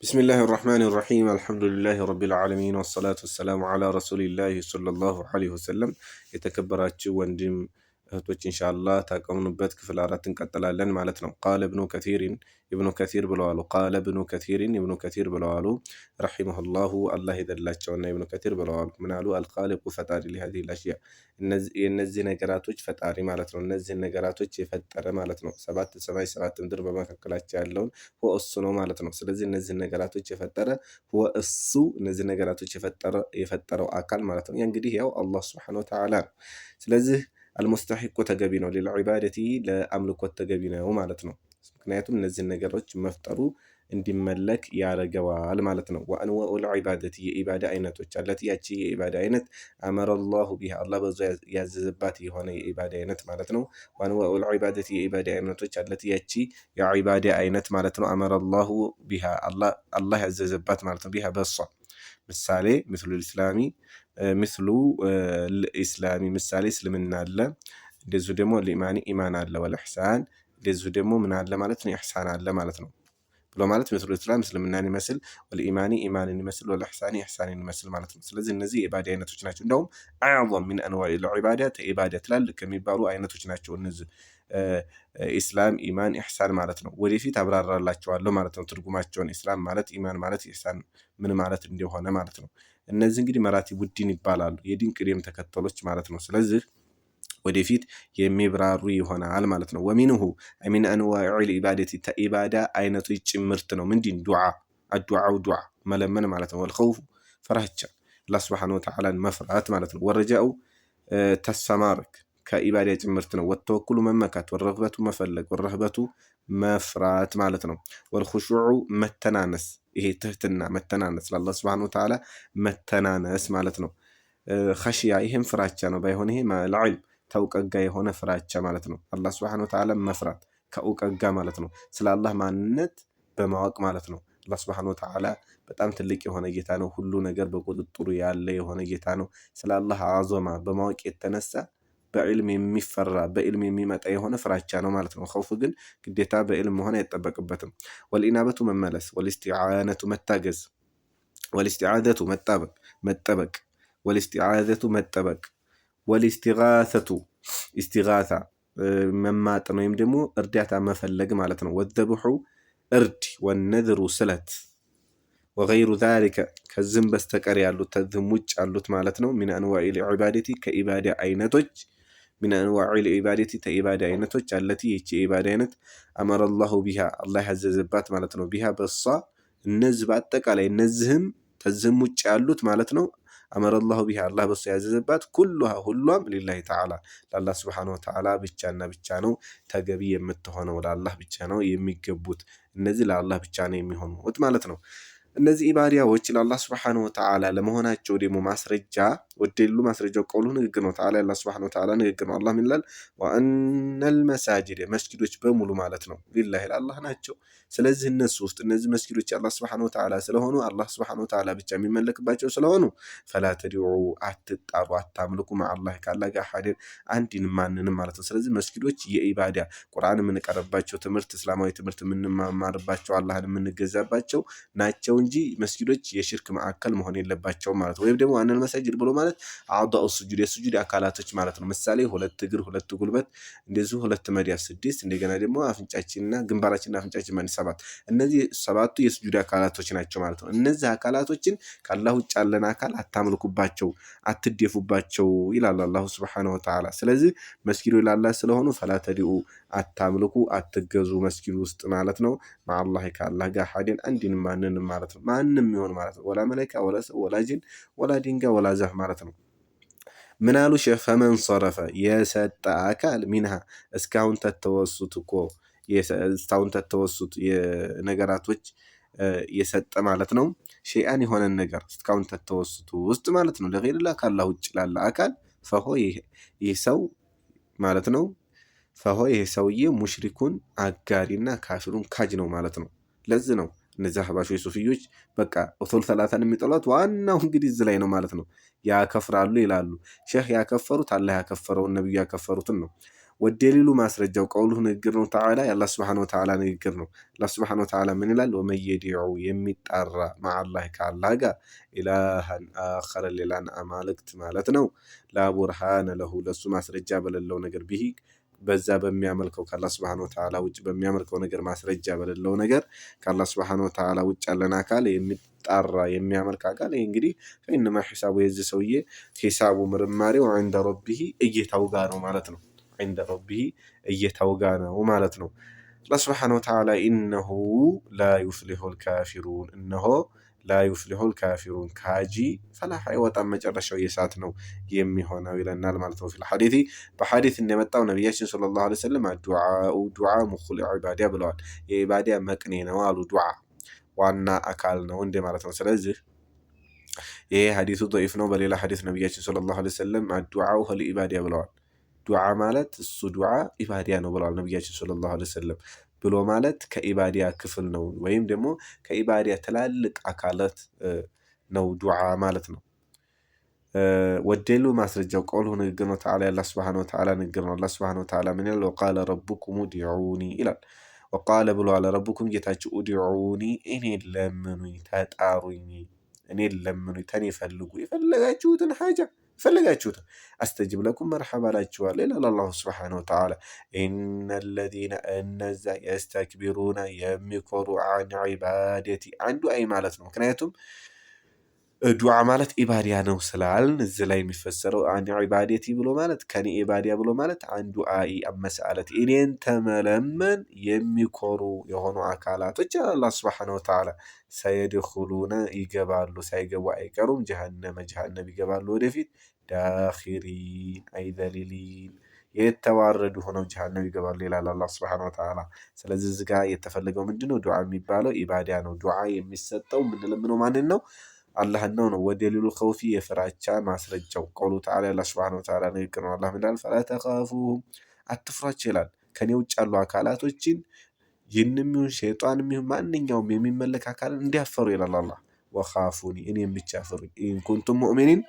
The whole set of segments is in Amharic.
بسم الله الرحمن الرحيم الحمد لله رب العالمين والصلاة والسلام على رسول الله صلى الله عليه وسلم። የተከበራችሁ ወንድም እህቶች፣ ኢንሻአላህ ታቀምኑበት ክፍል አራት እንቀጥላለን ማለት ነው። قال ابن كثير፣ ኢብኑ ከሲር ብለዋሉ። قال ابن كثير፣ ኢብኑ ከሲር ብለዋሉ። رحمه الله፣ አላህ ይዘንላቸውና ኢብኑ ከሲር ብለዋሉ። ምን አሉ? الخالق ፈጣሪ፣ لهذه الأشياء የእነዚህ ነገራቶች ፈጣሪ ማለት ነው። እነዚህን ነገራቶች የፈጠረ ማለት ነው። ሰባት ሰማይ ሰባት ምድር በመካከላቸው ያለውን هو እሱ ነው ማለት ነው። ስለዚህ እነዚህን ነገራቶች የፈጠረ هو እሱ፣ እነዚህ ነገራቶች የፈጠረው አካል ማለት ነው። ያ እንግዲህ ያው አላህ سبحانه وتعالى ነው። ስለዚህ المستحق ተገቢ ነው፣ للعبادة ለአምልኮት ተገቢ ነው ማለት ነው። ምክንያቱም እነዚህን ነገሮች መፍጠሩ እንዲመለክ ያደርገዋል ማለት ነው። وأنواع العبادة የኢባዳ አይነቶች፣ التي ያቺ የኢባዳ አይነት፣ أمر الله بها አላህ በዛ ያዘዘባት የሆነ የኢባዳ አይነት ማለት ነው። وأنواع العبادة የኢባዳ አይነቶች፣ التي ያቺ የዒባዳ አይነት ማለት ነው። أمر الله بها አላህ ያዘዘባት ማለት ነው። بها በሷ፣ ምሳሌ مثل الإسلام፣ مثل الإسلام ምሳሌ እስልምና አለ። እንደዚሁ ደግሞ الإيمان ኢማን አለ። والإحسان እንደዚሁ ደግሞ ምን አለ ማለት ነው? ኢሕሳን አለ ማለት ነው ብሎ ማለት مثل الإسلام እስልምናን ይመስል፣ والإيمان ኢማንን ይመስል፣ والإحسان ኢሕሳንን ይመስል ማለት ነው። ስለዚህ እነዚህ የኢባዳ አይነቶች ናቸው። እንደውም أعظم من أنواع العبادة ከኢባዳ ትላልቅ ከሚባሉ አይነቶች ናቸው እነዚህ ኢስላም፣ ኢማን፣ ኢሕሳን ማለት ነው። ወደፊት አብራራላቸዋለሁ ማለት ነው ትርጉማቸውን፣ ኢስላም ማለት፣ ኢማን ማለት፣ ኢሕሳን ምን ማለት እንደሆነ ማለት ነው። እነዚህ እንግዲህ مراتب الدين ይባላሉ፣ የዲን ቅደም ተከተሎች ማለት ነው። ስለዚህ ወደፊት የሚብራሩ ይሆናል ማለት ነው። ومنه من أنواع العبادة ተኢባዳ አይነቶች ጭምርት ነው። ምንድን? ዱዓ፣ الدعاء ዱዓ መለመን ማለት ነው። والخوف ፍራቻ፣ አላህ سبحانه وتعالى ን መፍራት ማለት ነው። والرجاء ተስፋ ማድረግ ከኢባዳ ጭምርት ነው። والتوكل መመካት፣ والرغبة መፈለግ፣ والرهبة መፍራት ማለት ነው። والخشوع መተናነስ፣ ይሄ ትህትና መተናነስ፣ ለአላህ سبحانه وتعالى መተናነስ ማለት ነው። خشية ይህም ፍራቻ ነው። ባይሆን ይሄ العلم ተውቀት ጋ የሆነ ፍራቻ ማለት ነው። አላህ سبحانه وتعالى መፍራት ከእውቀት ጋ ማለት ነው። ስለ አላህ ማንነት በማወቅ ማለት ነው። አላህ سبحانه وتعالى በጣም ትልቅ የሆነ ጌታ ነው። ሁሉ ነገር በቁጥጥሩ ያለ የሆነ ጌታ ነው። ስለ አላህ عظمة በማወቅ የተነሳ በዕልም የሚፈራ፣ በዕልም የሚመጣ የሆነ ፍራቻ ነው ማለት ነው። خوف ግን ግዴታ በዕልም መሆን አይጠበቅበትም። والإنابة መመለስ፣ والاستعانة መታገዝ፣ والاستعاذة መጣበቅ መጠበቅ፣ والاستعاذة መጠበቅ፣ والاستغاثة ኢስቲጋሳ መማጠን ወይም ደግሞ እርዳታ መፈለግ ማለት ነው። والذبح እርድ፣ والنذر ስለት፣ وغير ذلك ከዝም በስተቀር ያሉት፣ ተዝም ውጭ ያሉት ማለት ነው። من أنواع العبادة ከኢባዳ አይነቶች፣ من أنواع العبادة ተኢባዳ አይነቶች፣ التي ይቺ የኢባዳ አይነት፣ أمر الله بها አላህ ያዘዘባት ማለት ነው። بها በሷ፣ እነዚህ በአጠቃላይ እነዚህም ተዝም ውጭ ያሉት ማለት ነው። أمر الله بها አላህ በሷ ያዘዘባት፣ كلها ሁሏም፣ لله تعالى ለአላህ سبحانه وتعالى ብቻና ብቻ ነው ተገቢ የምትሆነው፣ ለአላህ ብቻ ነው የሚገቡት። እነዚህ ለአላህ ብቻ ነው የሚሆኑት ማለት ነው። እነዚህ ኢባዳዎች ለአላህ سبحانه وتعالى ለመሆናቸው ደግሞ ማስረጃ፣ والدليل ማስረጃው፣ قوله ንግግር ነው። تعالى አላህ سبحانه وتعالى ንግግር ነው። አላህ ምን ይላል? وأن المساجد መስጊዶች በሙሉ ማለት ነው፣ لله ለአላህ ናቸው። ስለዚህ እነሱ ውስጥ እነዚህ መስጊዶች አላህ سبحانه وتعالى ስለሆኑ፣ አላህ سبحانه وتعالى ብቻ የሚመለክባቸው ስለሆኑ፣ فلا تدعوا አትጣሩ፣ አታምልኩ፣ مع الله ከአላህ ጋር፣ أحدا አንድን ማንንም ማለት ነው። ስለዚህ መስጊዶች የኢባዳ፣ ቁርአን የምንቀርባቸው፣ ትምህርት፣ እስላማዊ ትምህርት የምንማማርባቸው፣ አላህን የምንገዛባቸው ናቸው እንጂ መስጊዶች የሽርክ ማዕከል መሆን የለባቸውም ማለት ነው። ወይም ደግሞ أن المساجد ብሎ ማለት أعضاء السجود የሱጁድ አካላቶች ማለት ነው። ምሳሌ ሁለት እግር፣ ሁለት ጉልበት፣ እንደዚሁ ሁለት መዳፍ ስድስት፣ እንደገና ደግሞ አፍንጫችንና ግንባራችንና አፍንጫችን ማለት ሰባት። እነዚህ ሰባቱ የሱጁድ አካላቶች ናቸው ማለት ነው። እነዚህ አካላቶችን ከአላህ ውጭ ያለን አካል አታምልኩባቸው፣ አትደፉባቸው ይላል አላሁ سبحانه وتعالى። ስለዚህ መስጊዱ ለአላህ ስለሆኑ فلا تدعوا አታምልኩ፣ አትገዙ መስጊዱ ውስጥ ማለት ነው። مع الله ከአላህ ጋር፣ أحدا አንድን ማንንም ማለት ነው። ማንም ይሆን ማለት ነው። ولا መላኢካ፣ ولا ሰው፣ ولا ጅን፣ ولا ድንጋይ፣ ولا ዛፍ ማለት ነው። ምን አሉ ሼህ? فمن صرف የሰጠ አካል፣ منها እስካሁን ተተወሱት እኮ፣ እስካሁን ተተወሱት የነገራቶች የሰጠ ማለት ነው። شيئا የሆነን ነገር እስካሁን ተተወሱት ውስጥ ማለት ነው። لغير الله ከአላህ ውጭ ላለ አካል፣ فهو ይህ ሰው ማለት ነው። فهو ይህ ሰውዬ مشرك አጋሪና كافر ካጅ ነው ማለት ነው። ለዚህ ነው እነዚህ አህባሾች ሱፊዮች በቃ أصول ثلاثة ን የሚጠሏት፣ ዋናው እንግዲህ እዚህ ላይ ነው ማለት ነው። ያከፍራሉ ይላሉ። ሼህ ያከፈሩት አላህ ያከፈረውን፣ ነብዩ ያከፈሩትን ነው። والدليل ማስረጃው قوله ንግግር ነው። تعالى የአላህ سبحانه وتعالى ንግግር ነው። አላህ سبحانه وتعالى ምን ይላል? ومن يدع የሚጣራ مع الله ከአላህ ጋር إلها آخر ሌላን አማልክት ማለት ነው። لا برهان له ለሱ ማስረጃ በሌለው ነገር به በዛ በሚያመልከው ከአላህ سبحانه وتعالى ውጭ በሚያመልከው ነገር ማስረጃ በሌለው ነገር ከአላህ سبحانه وتعالى ውጭ ያለን አካል የሚጣራ የሚያመልክ አካል ይህ እንግዲህ فإنما حسابه የዚህ ሰውዬ ሂሳቡ ምርማሬው عند ربه እጌታው ጋር ነው ማለት ነው። عند ربه እጌታው ጋር ነው ማለት ነው። አላህ سبحانه وتعالى إنه لا يفلح الكافرون እነሆ لا يفلح الكافرون ካጂ ፈላህ አይወጣም መጨረሻው የእሳት ነው የሚሆነው ይለናል ማለት ነው። في الحديث በሐዲት እንደመጣው ነቢያችን صلى الله عليه وسلم الدعاء ዱዓ مخ العبادة ብለዋል። የዒባዳ መቅኔ ነው አሉ። ዱዓ ዋና አካል ነው እንደ ማለት ነው። ስለዚህ ይሄ ሐዲሱ ضዒፍ ነው። በሌላ ሐዲስ ነቢያችን صلى الله عليه وسلم الدعاء هو العبادة ብለዋል። ዱዓ ማለት እሱ ዱዓ ኢባዳ ነው ብለዋል ነቢያችን صلى الله عليه وسلم። ብሎ ማለት ከኢባዳ ክፍል ነው ወይም ደግሞ ከኢባዳ ትላልቅ አካላት ነው ዱዓ ማለት ነው። والدليل ማስረጃው قوله ንግግር ነው። تعالى የአላህ سبحانه وتعالى ንግግር ነው። አላህ سبحانه وتعالى ምን ይላል? وقال ربكم ادعوني ይላል። وقال ብሏል ربكم ጌታችሁ ادعوني እኔን ለምኑኝ፣ ተጣሩኝ፣ እኔን ለምኑኝ፣ ተኔ ፈልጉ የፈለጋችሁትን ሓጃ ፈለጋችሁት أستجب لكم መርሐባ እላችኋለሁ ይላል الله سبحانه وتعالى። إن الذين እነዛ يستكبرون የሚኮሩ عن عبادتي عن دعائي ማለት ነው። ምክንያቱም ዱዓ ማለት ኢባዳ ነው ስላልን እዚህ ላይ የሚፈሰረው عن عبادتي ብሎ ማለት ከኔ ኢባዳ ብሎ ማለት عن دعائي عن مسألتي እኔን ተመለመን የሚኮሩ የሆኑ አካላቶች አላህ سبحانه وتعالى سيدخلون ይገባሉ፣ ሳይገቡ አይቀሩም። جهنم ጀሃነም ይገባሉ ወደፊት داخرين أي ذليلين የተዋረዱ ሆነው ጀሃነም ይገባሉ ይላል አላህ سبحانه وتعالى። ስለዚህ እዚህ ጋር የተፈለገው ምንድነው? ዱዓ የሚባለው ኢባዳ ነው። ዱዓ የሚሰጠው የምንለምነው ማንን ነው? አላህን ነው ነው። ودليل الخوف የፍራቻ ማስረጃው قوله تعالى አላህ سبحانه وتعالى ንግግር ነው። አላህ ምን ይላል? فلا تخافوهم አትፍሯቸው ይላል። ከኔ ውጭ ያሉ አካላቶችን ጂንም ይሁን ሸይጣንም ይሁን ማንኛውም የሚመለክ አካልን እንዲያፈሩ ይላል አላህ። وخافوني እኔም ብቻ ፍሩኝ፣ إن كنتم مؤمنين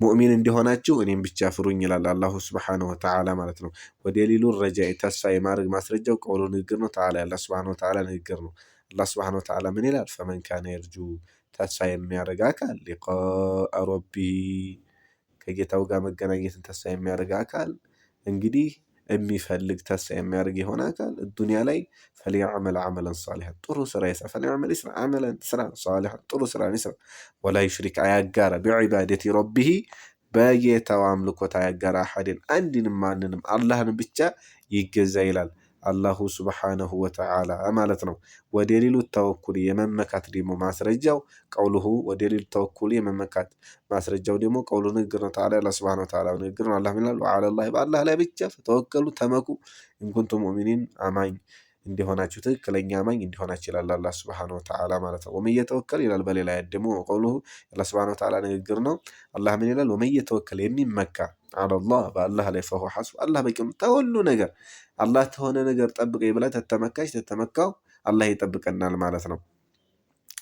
ሙእሚን እንዲሆናችሁ እኔም ብቻ ፍሩኝ ይላል الله سبحانه وتعالى ማለት ነው። ودليل الرجاء ተስፋ የማድረግ ማስረጃው قوله ንግግር ነው። تعالى አላህ سبحانه وتعالى ንግግር ነው። አላህ سبحانه وتعالى ምን ይላል? فمن كان يرجو ተስፋ የሚያደርግ አካል لقاء ربه ከጌታው ጋር መገናኘትን ተስፋ የሚያደርግ አካል እንግዲህ የሚፈልግ ተስፋ የሚያደርግ የሆነ አካል ዱንያ ላይ فليعمل عملا صالحا ጥሩ ስራ ይስራ። فليعمل ይስራ عملا ስራ صالحا ጥሩ ስራ ይስራ። ولا يشرك አያጋራ بعبادة ربه በጌታው አምልኮት አያጋራ أحدا አንድንም ማንንም አላህን ብቻ ይገዛ ይላል الله سبحانه وتعالى ማለት ነው። ودليل التوكل የመመካት ደግሞ ማስረጃው قوله ودليل التوكل የመመካት ማስረጃው ደግሞ قوله ንግግር ነው። تعالى አላህ سبحانه وتعالى ንግግር ነው። አላህ ምን ይላል? وعلى الله በአላህ ላይ ብቻ فتوكلوا ተመኩ إن كنتم مؤمنين አማኝ እንዲሆናችሁ ትክክለኛ አማኝ እንዲሆናችሁ ይላል አላህ سبحانه وتعالى ማለት ነው። ومن يتوكل ይላል በሌላ አያት ደግሞ قوله አላህ سبحانه وتعالى ንግግር ነው። አላህ ምን ይላል? ومن يتوكل የሚመካ على الله በአላህ ላይ فهو حسبه አላህ በቂ ነው። ተሁሉ ነገር አላህ ተሆነ ነገር ጠብቀኝ ብለህ ተተመካች ተተመካው አላህ ይጠብቀናል ማለት ነው።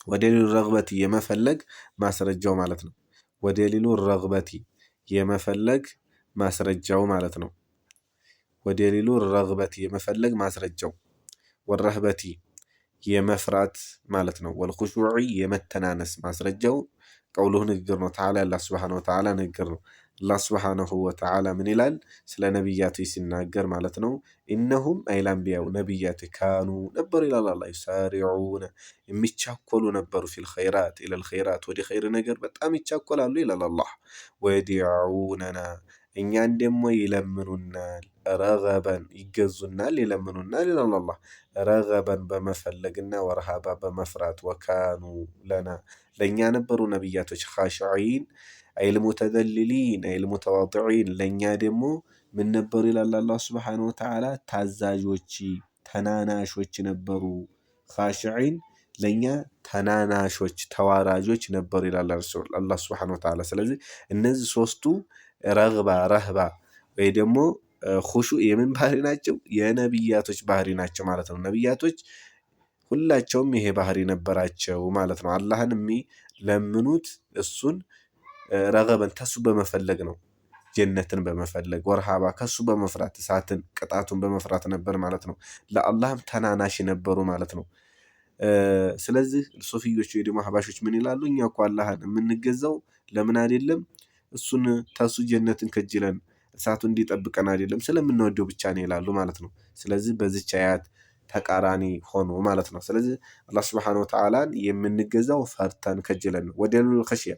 ودليل الرغبة የመፈለግ ማስረጃው ማለት ነው። ودليل الرغبة የመፈለግ ማስረጃው ማለት ነው። ودليل الرغبة የመፈለግ ማስረጃው والرهبة የመፍራት ማለት ነው። والخشوع የመተናነስ ማስረጃው قوله ንግግር ነው። تعالى አላህ سبحانه وتعالى ንግግር ነው። አላህ سبحانه وتعالى ምን ይላል? ስለ ነቢያቶች ሲናገር ማለት ነው። إنهم أي الأنبياء ነቢያት كانوا ነበሩ ይላል አላህ። يسارعون የሚቻኮሉ ነበሩ፣ في الخيرات إلى الخيرات ወደ ኸይር ነገር በጣም ይቻኮላሉ ይላል አላህ። ويدعوننا እኛን ደግሞ ይለምኑናል፣ رغبا ይገዙናል፣ ይለምኑናል ይላል አላህ። رغبا በመፈለግና ورهبا በመፍራት وكانوا لنا ለእኛ ነበሩ ነቢያቶች خاشعين أي المتذللين أي المتواضعين ለእኛ ደግሞ ምን ነበሩ ይላል አላህ سبحانه وتعالى ታዛዦች ተናናሾች ነበሩ። خاشعين ለእኛ ተናናሾች ተዋራጆች ነበሩ ይላል አላህ سبحانه وتعالى። ስለዚህ እነዚህ ሶስቱ رغبة رهبة ወይ ደግሞ خشوع የምን ባህሪ ናቸው? የነቢያቶች ባህሪ ናቸው ማለት ነው። ነቢያቶች ሁላቸውም ይሄ ባህሪ ነበራቸው ማለት ነው። አላህን የሚለምኑት እሱን رغبا ተሱ በመፈለግ ነው። ጀነትን በመፈለግ ورهبا ከሱ በመፍራት እሳትን ቅጣቱን በመፍራት ነበር ማለት ነው። ለአላህም ተናናሽ ነበሩ ማለት ነው። ስለዚህ ሶፊዮች ወይ ደግሞ አህባሾች ምን ይላሉ? እኛ እኮ አላህን የምንገዛው ለምን አይደለም እሱን ተሱ ጀነትን ከጅለን እሳቱ እንዲጠብቀን አይደለም ስለምንወደው ብቻ ነው ይላሉ ማለት ነው። ስለዚህ በዚች አያት ተቃራኒ ሆኑ ማለት ነው። ስለዚህ አላህ سبحانه وتعالى ን የምንገዛው ፈርተን ከጅለን ነው። ودليل الخشية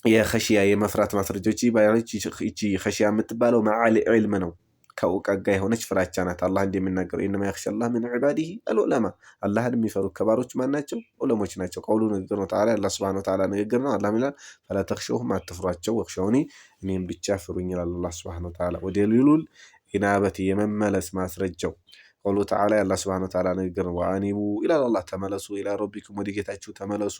የ خشية የመፍራት ማስረጃዎች ይቺ خشية የምትባለው مع العلم ነው፣ ከእውቀት ጋር የሆነች ፍራቻ ናት። አላህ እንደሚናገረው إنما يخشى الله من عباده العلماء፣ አላህን የሚፈሩ ከባሮች ማን ናቸው? ዑለሞች ናቸው። قوله ንግግር ነው። تعالى አላህ سبحانه وتعالى ንግግር ነው። አላህ ይላል فلا تخشوهم አትፍሯቸው፣ واخشوني እኔም ብቻ ፍሩኝ ይላል አላህ سبحانه وتعالى። ودليل الإنابة የመመለስ ማስረጃው قوله تعالى የአላህ سبحانه وتعالى ንግግር ነው። وأنيبوا ይላል አላህ ተመለሱ፣ إلى ربكم ወደ ጌታችሁ ተመለሱ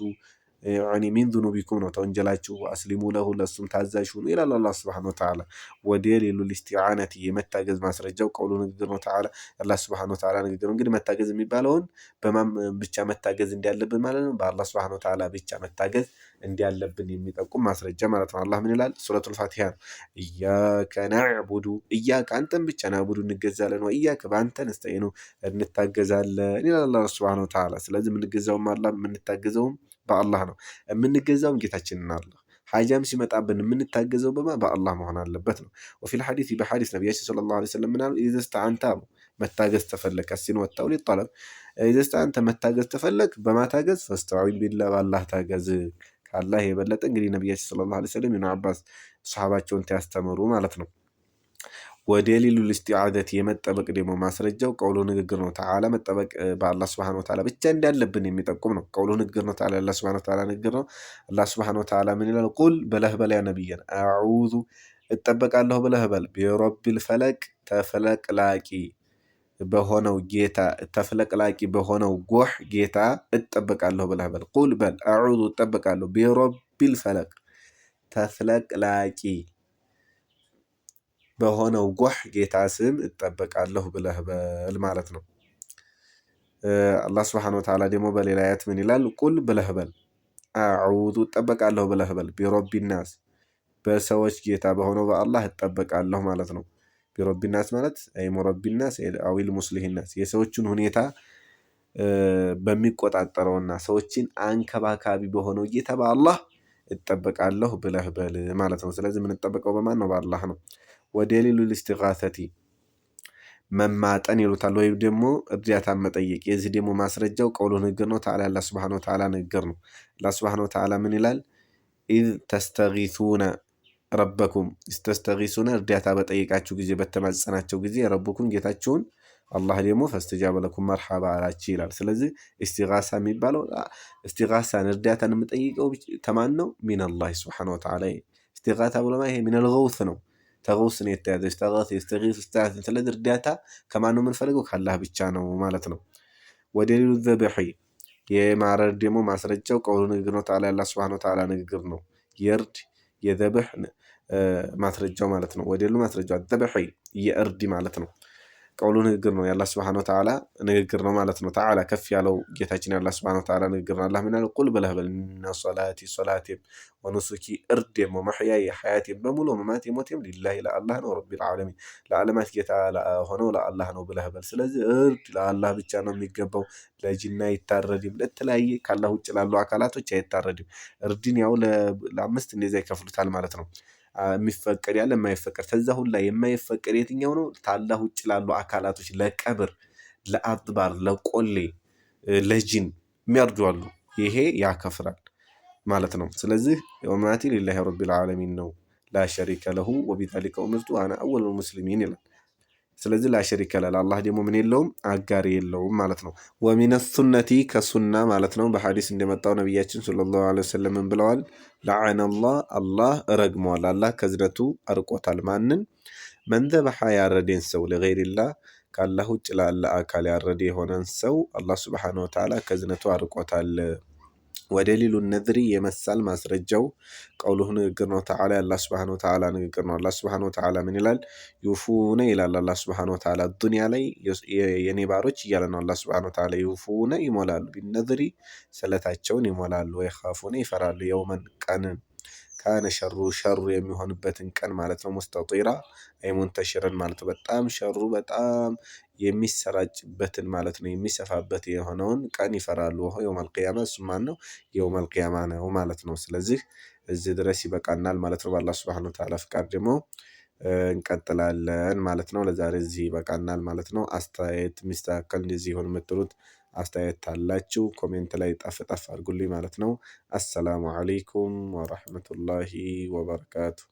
يعني من ذنوبكم ነው ተወንጀላችሁ፣ أسلموا له ለእሱም ታዛዥ ሁኑ ይላል አላህ سبحانه وتعالى። ودليل الاستعانة የመታገዝ ማስረጃው قوله ንግግር ነው። تعالى አላህ سبحانه وتعالى ንግግር ነው። እንግዲህ መታገዝ የሚባለውን በማን ብቻ መታገዝ እንዳለብን ማለት ነው፣ በአላህ سبحانه وتعالى ብቻ መታገዝ እንዳለብን የሚጠቁም ማስረጃ ማለት ነው። አላህ ምን ይላል? ሱረቱል ፋቲሃ ነው። إياك نعبد إياك አንተን ብቻ نعبد እንገዛለን፣ وإياك በአንተ نستعين እንታገዛለን ይላል አላህ سبحانه وتعالى። ስለዚህ የምንገዛውም አላህ የምንታገዘውም በአላህ ነው። የምንገዛውም ጌታችንን አላህ ሓጃም ሲመጣብን የምንታገዘው በማ በአላህ መሆን አለበት ነው። وفي الحديث በሐዲስ ነቢያችን صلى الله عليه وسلم ምናሉ إذا استعنت አሉ መታገዝ ተፈለግ السين والتاء للطلب إذا استعنت መታገዝ ተፈለግ በማታገዝ فاستعن بالله በአላህ ታገዝ። ከአላህ የበለጠ እንግዲህ ነቢያችን صلى الله عليه وسلም ኢብኑ አባስ ሰሃባቸውን ያስተምሩ ማለት ነው። ودليل الاستعاذة የመጠበቅ ደግሞ ማስረጃው قوله ንግግር ነው። تعالى መጠበቅ በአላህ سبحانه وتعالى ብቻ እንዳለብን የሚጠቁም ነው። قوله ንግግር ነው። تعالى አላህ سبحانه وتعالى ንግግር ነው። አላህ سبحانه وتعالى ምን ይላል? قل በለህ በል يا ነቢየን أعوذ እጠበቃለሁ ብለህ በል برب الفلق ተፍለቅላቂ በሆነው ጌታ ተፍለቅላቂ በሆነው ጎህ ጌታ እጠበቃለሁ ብለህ በል። قل በል أعوذ እጠበቃለሁ برب الفلق ተፍለቅላቂ በሆነው ጎህ ጌታ ስም እጠበቃለሁ ብለህ በል ማለት ነው። አላህ سبحانه وتعالى ደግሞ በሌላ አያት ምን ይላል? قل ብለህ በል أعوذ እጠበቃለሁ ብለህ በል برب الناس በሰዎች ጌታ በሆነው በአላህ እጠበቃለሁ ማለት ነው። برب الناس ማለት أي مربي الناس أو المصلح الناس የሰዎችን ሁኔታ በሚቆጣጠረውና ሰዎችን አንከባካቢ በሆነው ጌታ በአላህ እጠበቃለሁ ብለህ በል ማለት ነው። ስለዚህ የምንጠበቀው በማን ነው? በአላህ ነው። ودليل الاستغاثة መማጠን ይሉታል ወይም ደግሞ እርዳታ መጠየቅ። የዚህ ደግሞ ማስረጃው قوله ንግግር ነው። تعالى አላህ سبحانه وتعالى ንግግር ነው። አላህ سبحانه وتعالى ምን ይላል? إذ تستغيثون ربكم تستغيثون እርዳታ በጠየቃችሁ ጊዜ በተማጸናቸው ጊዜ ربكم ጌታችሁን አላህ ደግሞ فاستجاب لكم مرحبا አላችሁ ይላል። ስለዚህ استغاثة የሚባለው استغاثة ን እርዳታን የምጠይቀው ተማን ነው? من الله سبحانه وتعالى። استغاثة ብሎ ይሄ من الغوث ነው ተገውስ ነው የተያዘ استغاث يستغيث استغاث። ስለዚህ እርዳታ ከማን ነው የምንፈልገው? ከአላህ ብቻ ነው ማለት ነው። ودليل الذبح የማረድ ደግሞ ማስረጃው قوله ንግግር ነው። تعالى አላህ سبحانه وتعالى ንግግር ነው። የእርድ የ ذبح ማስረጃው ማለት ነው። ودليل ማስረጃው الذبح የእርድ ማለት ነው። قوله ንግግር ነው። የአላህ سبحانه وتعالى ንግግር ነው ማለት ነው። تعالى ከፍ ያለው ጌታችን የአላህ سبحانه وتعالى ንግግር ነው። አላህ ምን አለ? قل ብለህ በል إن صلاتي ሶላቴም ونسكي እርዴም ومحياي ሐያቴም በሙሉ مماتي ሞቴም لله ለአላህ ነው رب العالمين ለዓለማት ጌታ ሆነው ለአላህ ነው ብለህ በል። ስለዚህ እርድ ለአላህ ብቻ ነው የሚገባው። ለጅና አይታረድም። ለተለያየ ካላህ ውጭ ላሉ አካላቶች አይታረድም። እርድን ያው ለአምስት እንደዚያ ይከፍሉታል ማለት ነው። የሚፈቀድ ያለ የማይፈቀድ ከዛ ሁላ የማይፈቀድ የትኛው ነው? ታላህ ውጭ ላሉ አካላቶች ለቀብር፣ ለአጥባር፣ ለቆሌ፣ ለጂን የሚያርዱ አሉ። ይሄ ያከፍራል ማለት ነው። ስለዚህ ومماتي لله رب العالمين ነው። لا شريك له وبذلك أمرت وأنا أول المسلمين ይላል። ስለዚህ لا شريك له ለአላህ ደግሞ ምን የለውም አጋሪ የለውም ማለት ነው። ومن السنة ከሱና ማለት ነው። በሐዲስ እንደመጣው ነቢያችን صلى الله عليه وسلم ብለዋል? لعن الله አላህ ረግሟል። አላህ ከእዝነቱ አርቆታል። ማንን? من ذبح ያረደን ሰው لغير الله ከአላህ ውጭ ላለ አካል ያረደ የሆነን ሰው አላህ سبحانه وتعالى ከእዝነቱ አርቆታል። ودليل النذر የመሳል ማስረጃው قوله ንግግር ነው። تعالى አላህ سبحانه وتعالى ንግግር ነው። አላህ سبحانه وتعالى ምን ይላል? يوفون ይላል አላህ سبحانه وتعالى ዱንያ ላይ የኔ ባሮች እያለ ነው። አላህ سبحانه وتعالى يوفون ይሞላሉ፣ بالنذر ስለታቸውን ይሞላሉ፣ ويخافون ይፈራሉ፣ يوما ቀንን كان شره ሸሩ የሚሆንበትን ቀን ማለት ነው። مستطيرا أي منتشرا ማለት ነው። በጣም ሸሩ በጣም የሚሰራጭበትን ማለት ነው። የሚሰፋበት የሆነውን ቀን ይፈራሉ። يوم القيامة እሱ ማን ነው? يوم القيامة ነው ማለት ነው። ስለዚህ እዚህ ድረስ ይበቃናል ማለት ነው። በአላህ سبحانه وتعالى ፍቃድ ደግሞ እንቀጥላለን ማለት ነው። ለዛሬ እዚህ ይበቃናል ማለት ነው። አስተያየት የሚስተካከል እንደዚህ ይሆን የምትሉት አስተያየት ካላችሁ comment ላይ ጣፍ ጣፍ አድርጉልኝ ማለት ነው። السلام عليكم ورحمة الله وبركاته።